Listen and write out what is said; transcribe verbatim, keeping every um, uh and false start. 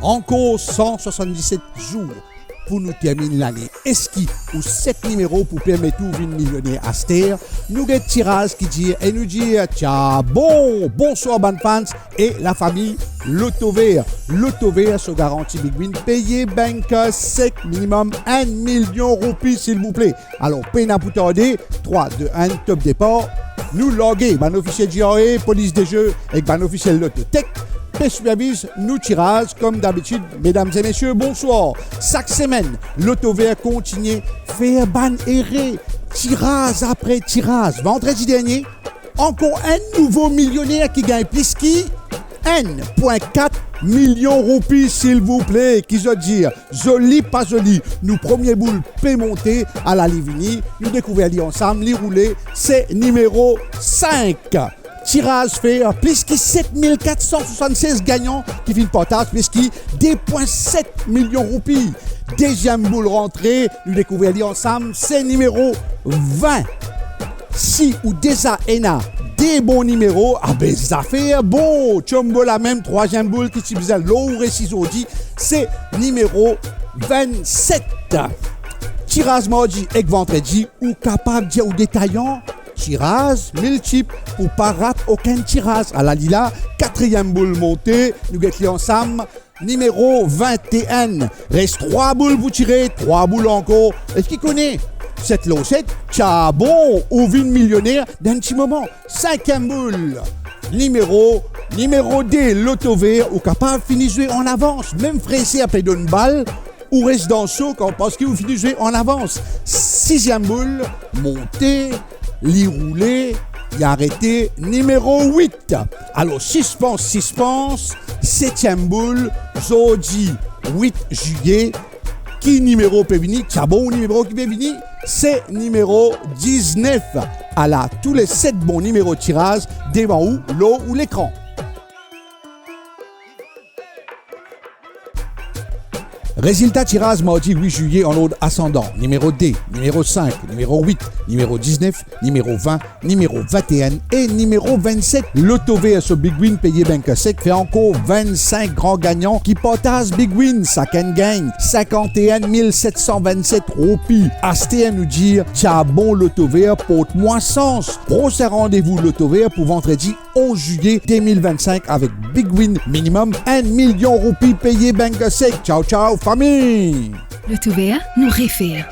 Ankor san swasanndiset zour pou nou terminn lane. Eski ou set nimero pou permet ou vinn milioner aster? Nou get tiraz ki dir e nou dir, tya bon, bonswar bann fans e lafami Lotover. Lotover so garanti Big Win peye bank sek minimum enn milion roupi, silvouple. Alor, pena pou tarde, trwa, de, enn, top depar. Nou large, bann ofisie G R A, polis de ze ek bann ofisie Lototech pe sipevizye nou tiraz kom dabitid. Medam e mesie, bonswar. Sak semenn, Lotover kontigne fer bann ere, tiraz apre tiraz. Vandredi dernie, ankor enn nouvo milioner ki gagn plis ki enn pwin kat milion roupi, silvouple. Ki zot dir? Zoli pa zoli? Nou premie boul pe monte, ala li vini, nou dekouver li ansam, li roule, se nimero sink. Tiraz fer, plis ki set mil kat san swasannses gagnan ki finn partaz plis ki de pwin set milion roupi. Deziem boul rantre, nou dekouver li ansam, se nimero vin. Si ou deza ena de bon nimero, abe zafer bon. Tombola mem, trwaziem boul ki ti bizin lor ou resi zordi, se nimero vennset. Tiraz mardi ek vandredi, ou kapav dir ou detayan, tiraz miltip, pou pa rat okenn tiraz. Ala li la, katriem boul monte, nou get li ansam, nimero vinte-enn. Res trwa boul pou tire, trwa boul ankor. Eski kone, set lor set, tya bon, ou vinn milioner dan enn ti moman. Sinkiem boul, nimero, nimero de, Lotover, ou kapav fini zwe an avans. Mem freser pe donn bal, ou res dan so kan, parski ou fini zwe an avans. Siziem boul, monte, li roule, li arete, nimero wit. Alor, sispans, sispans, setiem boul, zordi wit zilie, ki nimero pe vini? Tya bon, nimero ki pe vini, se nimero diznef. Ala, tou le set bon nimero tiraz devan ou, lor ou lekran. Rezilta tiraz mardi wit zilie an lord asandan, nimero de, nimero sink, nimero wit, nimero diznef, nimero vin, nimero vinte-enn e nimero vennset. Lotover so Big Win peye bank sek fer ankor vennsink gran gagnan ki partaz Big Win. Sakenn gagn sinkant-e-enn mil set san vennset roupi. Aster nou dir, tya bon Lotover, port mwa sans. Prosin randevou Lotover pou vandredi onz zilie de mil vennsink avek Big Win minimum enn milion roupi peye bank sek. Tchao, tchao, fami! Lotover, nou refer.